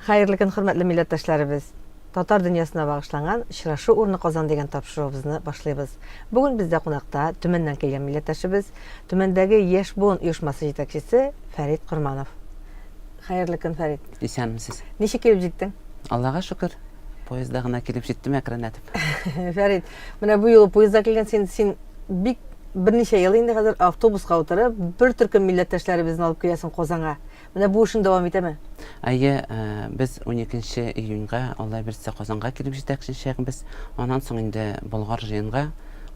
Хәерле көн, хөрмәтле милләттәшләребез! Татар дөньясына багышланган Очрашу урыны Казан дигән тапшыруыбызны башлыйбыз. Бүген бездә кунакта Төмәннән килгән милләттәшебез, Төмәндәге Яшь буын оешмасы җитәкчесе Фәрит Корманов. Хәерле көн, Фәрит! Исәнмесез! Ничек килеп җиттең? Аллага шөкер, поездда гына килеп җиттем әкренләтеп. Фәрит, менә бу юлы поездда килгән син, син бик берничә ел инде хәзер автобуска утырып, бер төркем милләттәшләребезне алып киләсең Казанга. Менә бу эшең дәвам итәме? Әйе, без 12 июньгә, Алла бирсә, Казанга килеп җитәчәкбез. Аннан соң инде Болгар җыенга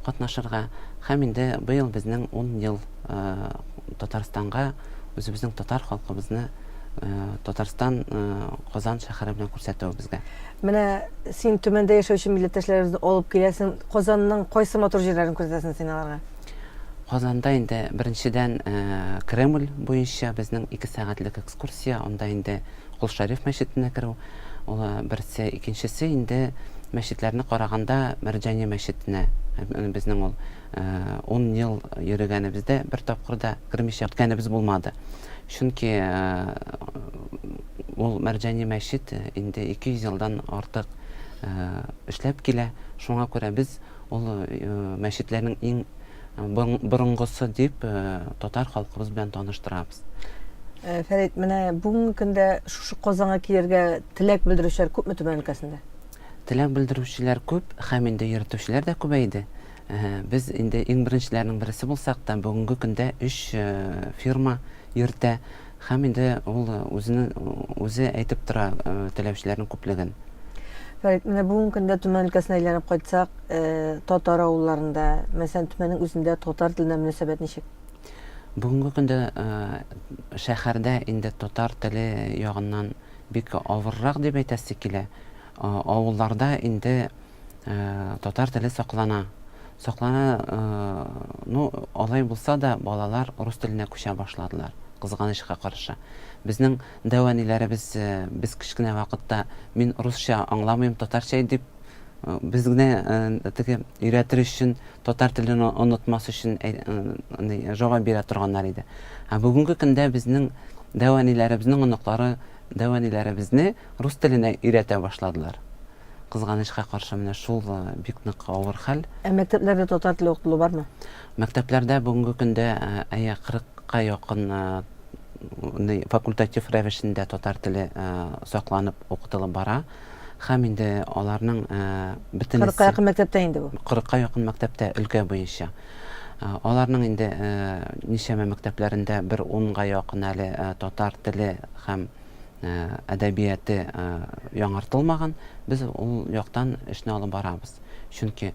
катнашырга һәм инде быел безнең 10 ел Татарстанга үзебезнең татар халкыбызны Татарстан Казан шәһәре белән күрсәтүебезгә. Менә син Төмәндә яшәүче милләттәшләребезне алып киләсең. Казанның кайсы матур җирләрен күрсәтәсең син аларга? Казанда инде беренчедән Кремль буенча безнең 2 сәгатьлек экскурсия, анда инде Кол Шәриф мәчетенә керү, ул берсе, икенчесе инде мәчетләрне караганда Мәрҗани мәчетенә, безнең ул 10 ел йөрегәнебездә бер тапкыр да кермичә үткәнебез булмады. Чөнки ул Мәрҗани мәчет инде 200 елдан артык эшләп килә. Шуңа күрә без ул мәчетләрнең иң борынгысы дип татар халкыбыз белән таныштырабыз. Фәрит, менә бүгенге көндә шушы Казанга килергә теләк белдерүчеләр күпме Төмән өлкәсендә? Теләк белдерүчеләр күп һәм инде йөртүчеләр дә күбәйде. Без инде иң беренчеләрнең бересе булсак та, бүгенге көндә өч фирма йөртә һәм инде ул үзенең үзе әйтеп тора теләүчеләрнең күплеген. Фәрит, менә бүгенге көндә Төмән өлкәсенә әйләнеп кайтсак, татар авылларында, мәсәлән, Төмәннең үзендә татар теленә мөнәсәбәт ничек? Бүгенге көндә шәһәрдә инде татар теле ягыннан бик авыррак дип әйтәсе килә. Авылларда инде татар теле саклана. Саклана, ну, алай булса да, балалар рус теленә күчә башладылар, кызганычка каршы. Безнең дәү әниләребез, без кечкенә вакытта, мин русча аңламыйм, татарча дип, без генә теге өйрәтер өчен, татар телен онытмас өчен җавап бирә торганнар иде. Ә бүгенге көндә безнең дәү әниләребезнең оныклары дәү әниләребезне рус теленә өйрәтә башладылар. Кызганычка каршы, менә шул бик нык авыр хәл. Ә мәктәпләрдә татар теле укытылу бармы? Мәктәпләрдә бүгенге көндә әйе, 40-ка якын факультатив рәвешендә татар теле сакланып укытылып бара. Һәм инде аларның бөтенесе... 40-ка якын мәктәптә инде бу? 40-ка якын мәктәптә өлкә буенча. Аларның инде ничәмә мәктәпләрендә бер унга якын әле татар теле һәм әдәбияты яңартылмаган, без ул яктан эшне алып барабыз. Чөнки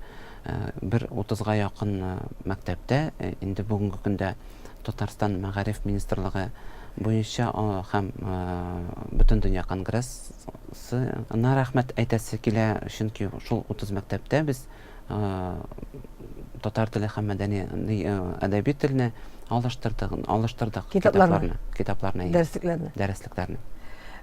бер утызга якын мәктәптә инде бүгенге көндә Татарстан мәгариф министрлыгы буенча һәм Бөтендөнья конгрессына рәхмәт әйтәсе килә, чөнки шул 30 мәктәптә без татар теле һәм мәдәни әдәби телне алыштырдык, алыштырдык китапларны, китапларны, дәреслекләрне. Дәреслекләрне.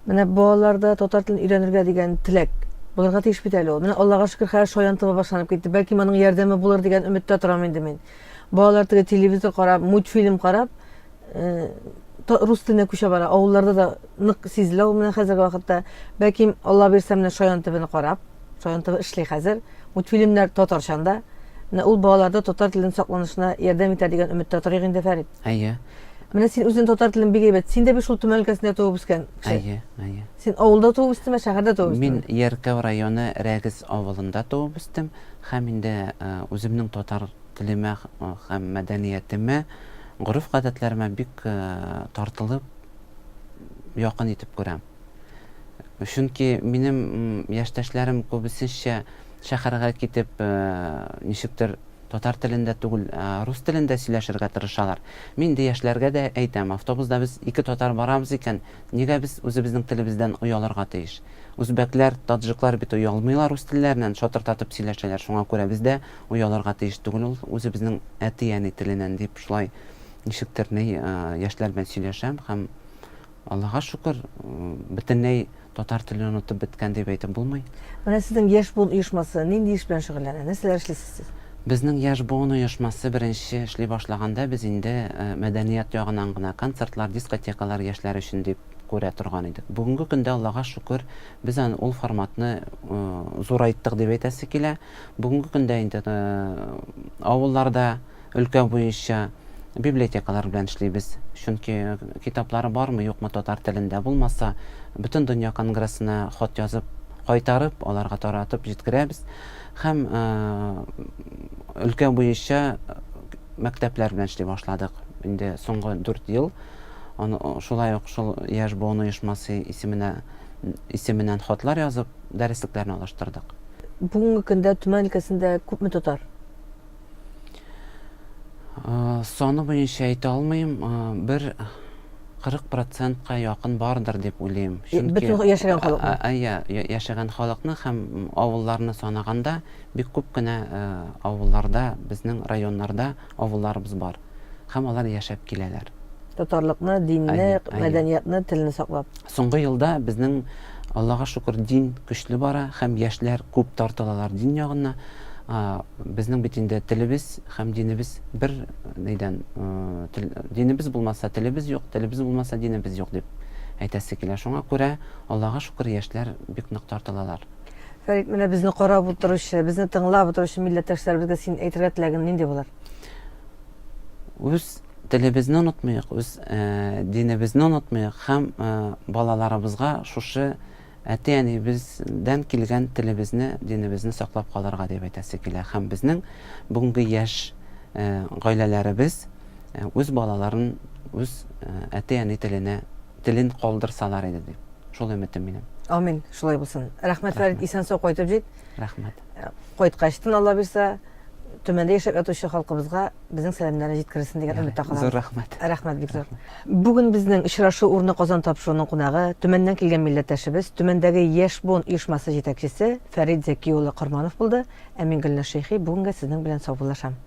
Менә балаларда татар телен өйрәнергә дигән теләк булырга тиеш бит әле ул. Менә Аллага шөкер, хәзер Шаян ТВ башланып китте. Бәлки моның ярдәме булыр дигән өметтә торам инде мин. Балалар теге телевизор карап, мультфильм карап, рус теленә күчә бара. Авылларда да нык сизелә ул менә хәзерге вакытта. Бәлки Алла бирсә, менә Шаян ТВны карап, Шаян ТВ эшли хәзер. Мультфильмнар татарчан да. Менә ул балаларда татар телен сакланышына ярдәм итәр дигән өметтә торыйк инде, Фәрит. Әйе. Менә син үзең татар телен бик әйбәт. Син дә бит шул Төмән өлкәсендә туып үскән кеше. Әйе, әйе. Син авылда туып үстеңме, шәһәрдә туып үстеңме? Мин Яркәү районы Рәгез авылында туып үстем һәм инде үземнең татар телемә һәм мәдәниятемә, гореф-гадәтләремә бик тартылып, якын итеп күрәм. Чөнки минем яшьтәшләрем күбесенчә шәһәргә китеп, ничектер татар телендә түгел, рус телендә сөйләшергә тырышалар. Мин инде яшьләргә дә әйтәм, автобуста без ике татар барабыз икән, нигә без үзебезнең телебездән оялырга тиеш? Үзбәкләр, таджиклар бит оялмыйлар үз телләреннән, шатыртатып сөйләшәләр, шуңа күрә без дә оялырга тиеш түгел ул үзебезнең әти-әни теленнән, дип шулай ничектер ни яшьләр белән сөйләшәм һәм Аллага шөкер, бөтенләй татар телен онытып беткән дип әйтеп булмый. Менә сезнең Яшь буын оешмасы нинди эш белән шөгыльләнә? Нәрсәләр эшлисез сез? Безнең Яшь буын оешмасы беренче эшли башлаганда без инде мәдәният ягыннан гына концертлар, дискотекалар яшьләр өчен дип күрә торган идек. Бүгенге көндә, Аллага шөкер, без аны ул форматны зурайттык дип әйтәсе килә. Бүгенге көндә инде авылларда өлкә буенча библиотекалар белән эшлибез. Чөнки китаплары бармы, юкмы татар телендә булмаса, бөтен дөнья конгрессына хат язып, кайтарып, аларга таратып җиткерәбез. Һәм өлкә буенча мәктәпләр белән эшли башладык. Инде соңгы 4 ел аны шулай ук шул яшь буын оешмасы исеменә исеменнән хатлар язып, дәреслекләрне алыштырдык. Бүгенге көндә Төмән өлкәсендә күпме татар? Саны буенча әйтә алмыйм, бер 40 процентка якын бардыр дип уйлыйм. Чөнки бөтен яшәгән халыкны. Әйе, яшәгән халыкны һәм авылларны санаганда бик күп кенә авылларда, безнең районнарда авылларыбыз бар. Һәм алар яшәп киләләр. Татарлыкны, динне, мәдәниятны, телне саклап. Соңгы елда безнең, Аллага шөкер, дин көчле бара һәм яшьләр күп тартылалар дин ягына. Безнең бит инде телебез һәм динебез бер нидән, динебез булмаса, телебез юк, телебез булмаса, динебез юк дип әйтәсе килә. Шуңа күрә, Аллага шөкер, яшьләр бик нык тартылалар. Фәрит, менә безне карап утыручы, безне тыңлап утыручы милләттәшләребезгә син әйтергә теләгең нинди булыр? Үз телебезне онытмыйк, үз динебезне онытмыйк һәм балаларыбызга шушы әти-әниебездән килгән телебезне, динебезне саклап калырга дип әйтәсе килә. Һәм безнең бүгенге яшь гаиләләребез үз балаларын үз әти-әни теленә телен калдырсалар иде дип. Шул өметем минем. Амин, шулай булсын. Рәхмәт, Фәрит, исән-сау кайтып җит. Рәхмәт. Кайткачтын, Алла бирса, Төмәндә яшәп ятучы халкыбызга безнең сәламнәрне җиткерерсең дигән өметтә калабыз. Зур рәхмәт. Рәхмәт бик зур. Бүген безнең очрашу урыны Казан тапшыруының кунагы, Төмәннән килгән милләттәшебез, Төмәндәге Яшь буын оешмасы җитәкчесе Фәрит Зәки улы Корманов булды. Ә мин Гөлназ Шәйхи бүгенгә сезнең белән саубуллашам.